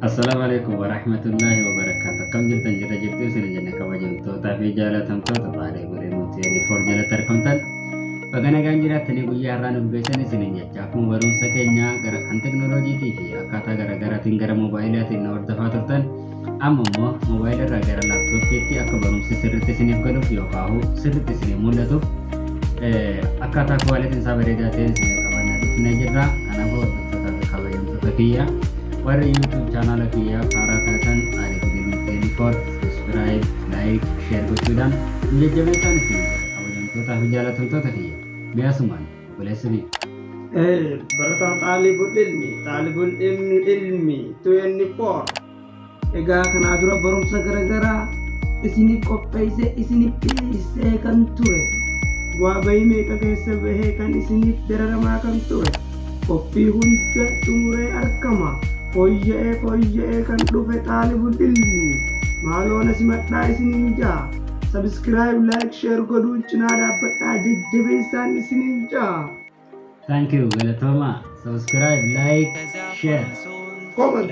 Assalaamu alaikum warahmatullaahi wabarakaatu. Akkam jirtan jirra jirtu isin jenna kabajamtootaa fi jaalatamtoota Baalee Godee Mootii Foor jalatti argamtan. Baga nagaan jiraattanii guyyaa har'aa nuuf geessan isiniin jecha akkuma barumsa keenya gara kan teknooloojiitii fi akkaataa garaagaraatiin gara moobaayilaatiin nu hordofaa turtan amma immoo moobaayila irraa gara laaptooppiitti akka barumsi sirriitti isiniif galuuf yookaan sirriitti isiniif mul'atuuf akkaataa kuwaalitiin isaa bareedaa ta'een isiniif qabannee dhufnee jirra. Kanaafuu hordoftoota fi kabajamtoota kiyya warri YouTube chaanaala kiyyaaf haaraa taatan Aalee Guddinuu 24 subscribe, like, share gochuudhaan nu jajjabeessaan isin jedha kabajamtootaa fi jaalatamtoota kiyya. Mee asumaan obboleessa kiyya. Barataa Xaalibul Ilmi, Xaalibul Ilmi 24. Egaa kanaa dura barumsa garaagaraa isiniif qopheessee isiniif dhiyeessee kan ture. Bu'aa bahii meeqa keessa bahee kan isiniif dararamaa kan ture. Qophii hunda xumuree argama. Fooyya'ee fooyya'ee kan dhufe Xaalibul Ilmi. Maaloo na simadhaa isiniin jaa. Subscribe, like, share godhuun cinaa dhaabbadhaa jajjabeessaan isiniin jaa. Thank you, galatooma. Subscribe, like, share. Comment.